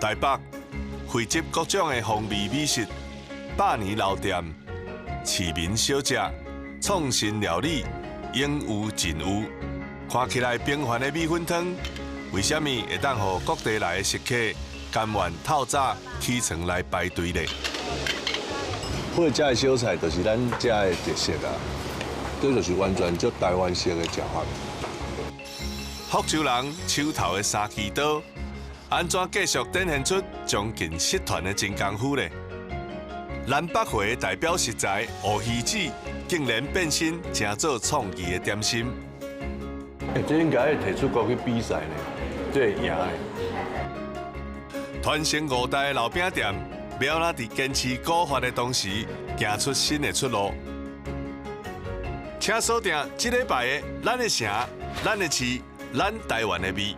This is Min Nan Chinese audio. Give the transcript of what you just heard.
台北匯集各種的風味美食，百年老店、市民小食、創新料理，應有盡有。看起來平凡的米粉湯，為啥物會當予各地來的食客甘願透早起床來排隊呢？我遮的小菜就是咱遮的特色啊，這就是完全足台灣式的食法。福州人手頭的三支刀，按怎繼續展現出將近失傳的真功夫呢？南北回的代表食材烏魚子，竟然變身成做創意的點心。欸，這應該會提出國去比賽呢，這會贏的。傳承五代的老餅店，欲按怎佇堅持古法的同時，行出新的出路。請鎖定這禮拜的咱的城、咱的市、咱台灣的味。